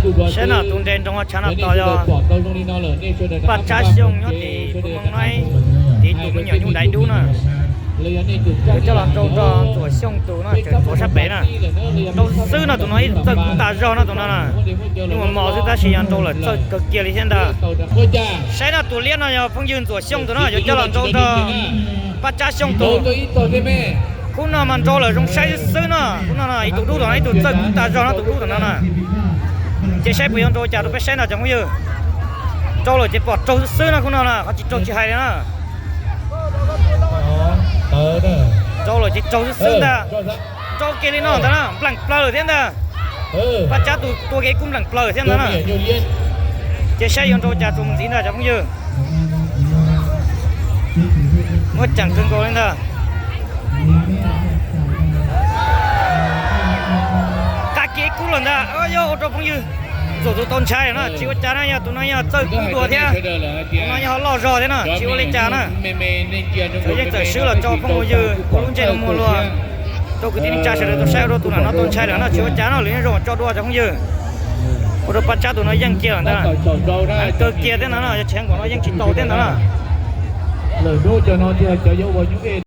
Saib no tus nres nroos tshav no tos yog Paj Tsab Xyooj nyob tim Pub Mooj Noib, tim tus me nyuam nyuj daiv dub na. Yuav coj los nrau rau Ntxuam Xyooj tus no, tseem ntxuav sab pem na. Nrau xwb no tus no ib txawj kub tas zog no tus no na. Nyuj mos mos xwb tab sis yog nrau lawm txawj kawg kiag li thiab ntag. Saib no tus liab no yog phooj ywg Ntxuam Xyooj tus no yuav coj los nrau rau Paj Tsab Xyooj tus. Khub no mas nrau lawm zoo saib xwb xwb no. Khub no no ib tug dub tom no ib tug txawj kub tas zog no tus dub tom no na. Ces saib puas yuav nrau cas rau peb saib ntag cov phooj ywg. Nrau lawm ces pom raug xwb xwb no khub no na, qhov tsis raug tsis hais li na. Nrau lawm ces raug xwb xwb ntag. Nrau kiag li no ntag na, npleem plaws lawm thiab ntag. Paj Tsab tus tua kiag kub npleem plaws thiab ntag na. Ces saib yuav nrau cas txuas mus ntxiv ntag cov phooj ywg. Muab ceem kawg nkaus li ntag. Qab kiag kub lawm ntag, yog ua rau phooj ywg Ntxuam tus tau ntshai na, tsis ua cas na, yog tus no yog txawj kub dua thiab. Tus no yog ho loj zog thiab na, tsis ua li cas na. Txawm yeej txawm swb los tso phooj ywg ua lub ntsej lub muag luag rau kwv tij neej tsa sawv daws tau saib ua rau tus no tau ntshai lawm no, tsis ua cas no, lwm zaus tso dua cov phooj ywg. Ua rau Paj Tsab tus no yeej kiag lawm ntag. Heev kawg kiag thiab ntag no, yog tsis heev nkaus no yeej tsis tau thiab ntag na. Lawm hnub cov no thiaj cov yuav ua nyuj dej